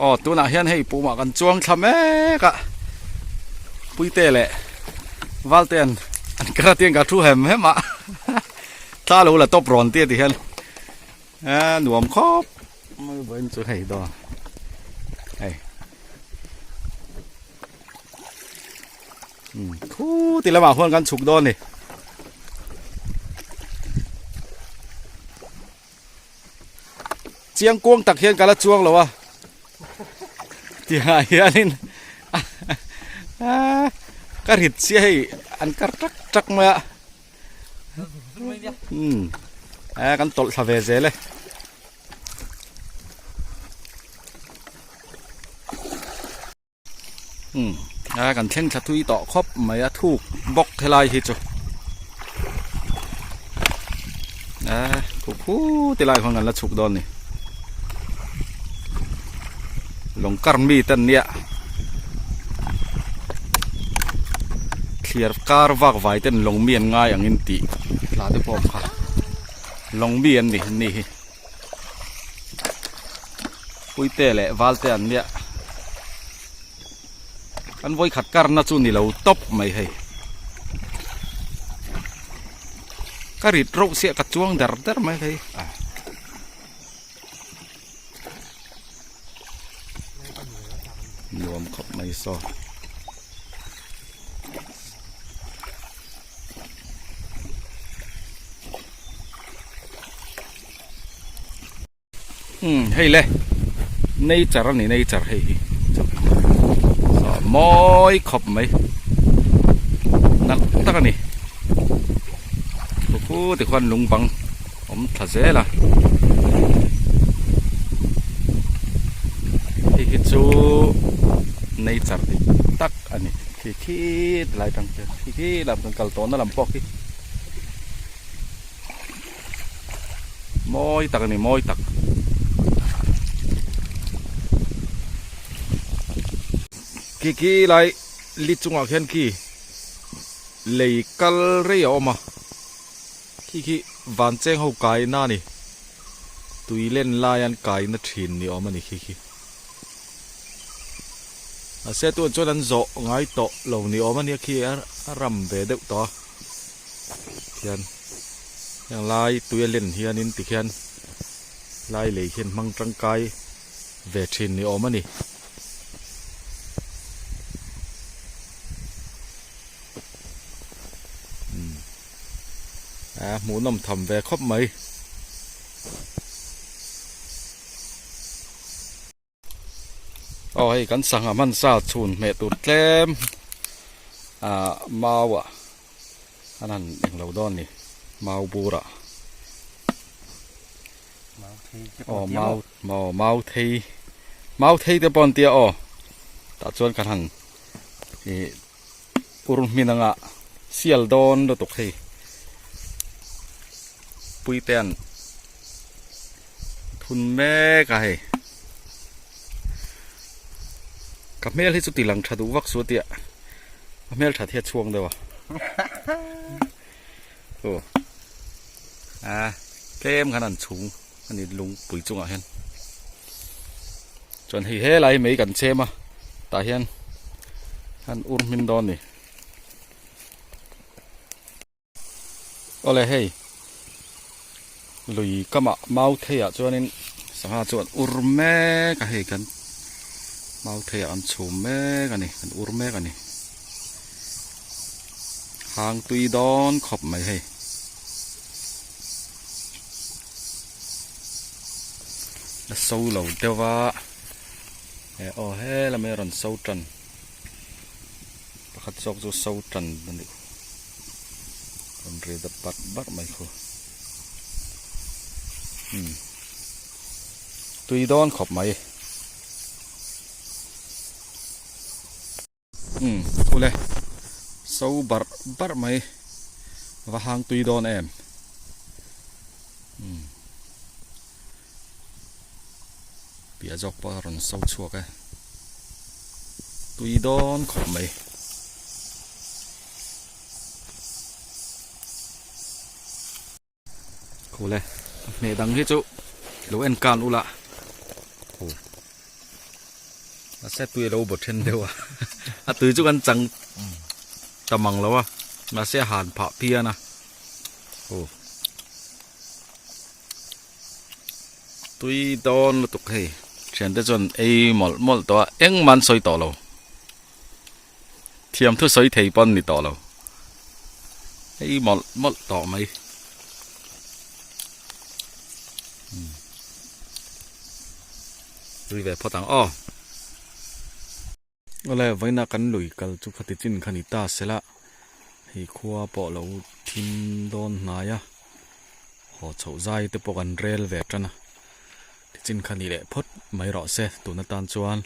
Aw tunah hian hei pumah kan chuang thla mek a Puite leh Valte an an kar a tiang ka thu hem hem a thla lo la tawp rawn tia ti hian a nuam khawp mai vawiin chu hei dawn hei Khu ti lamah huan kan chhuk dawn a ni. Chiang kuang tak hian ka la chuang lo a tiangah hianin ka rit chiah hei an kar tak tak mai a umm kan tawlh thla ve zel e. Umm a kan thleng thla thui tawh khawp mai a thuk bawk helai hi chu a khu khu ti lai khawn kan la chhuk dawn a ni lawng kar mi te an nia thliar kar vak vai ten lawng mi an ngai ang in tih hla te pawh kha lawng mi an ni an ni hi. Puite leh Valte an nia kan vawikhat karna chu ni lo tawp mai hei ka rit reuh chiah ka chuang der der mai thei a nuam khawp mai saw. Umm hei le nature a ni nature hei hi saw mawi khawp mai nalh tak a ni khu tikhuan lung bang awm thla zel a hei hi chu nature dik tak a ni khi khi tilai tang khian khi khi lam kan kal tawhna lam pawh khi. Mawi tak a ni mawi tak. Khi khi lai li chungah khian khi lei kal rei a awm a khi khi van cheng ho kai na a ni tui len lai an kai na thin ni awm a ni khi khi mahse tunah chuan an zawh ngai tawh lo ni awm a nia khi a ram ve deuh tawh a. Khian heng lai tui a len hianin tikhian lai lei hian hmang tangkai ve thin ni awm a ni. Umm a hmuhnawm tham ve khawp mai. Aw hei kan sangha hman sa chhun hmeh tur tlem ah mau ah an han englo dawn a ni mau bur ah aw mau aw mau thei mau thei te pawh an tia aw tah chuan kan han ih ur hmin anga sial dawn lutuk hei puite an. Thun mek a hei ka hmel hi chu ti lang tha duh vak suh tia a hmel that hi a chhuang deuh a aw a tlem khan an chhung a ni lungpui chungah hian chuan hei helai mai kan chhem a tah hian an ur hmin dawn a ni. Awle hei lui kamah mau theiah chuanin sangha chu an ur mek a hei kan mau theiah an chhum mek a ni an ur mek a ni hang tui dawn khawp mai hei. La so lo deuh a he aw helami a rawn so tan. Pakhat zawk chu so tan a ni rawn ri ta barh barh mai khu umm tui dawn khawp mai umm khule so barh barh mai va hang tui dawn em umm piah zawk pawh a rawn so chhuak e tui dawn khawp mai. Khawle a hmeh dang hi chu lo en kan ula aw. Mahse tui a lo baw then deuh a, a tui chu kan chang ta mang lo a, mahse a han phah phian a, aw tui dawn lutuk hei thiante chuan ei mawlh mawlh tawh a, engmah an sawi tawh lo, thiam thu sawi thei pawn ni tawh lo, ei mawlh mawlh tawh mai. Tui ve phawt ang aw. Awle vawiina kan lui kal chu khati chin kha ni ta sela hei khua pawh lo thim dawn hnai a haw chhoh zai te pawh kan rel ve tan a ti chin kha ni leh phawt mai rawh se tun atan chuan.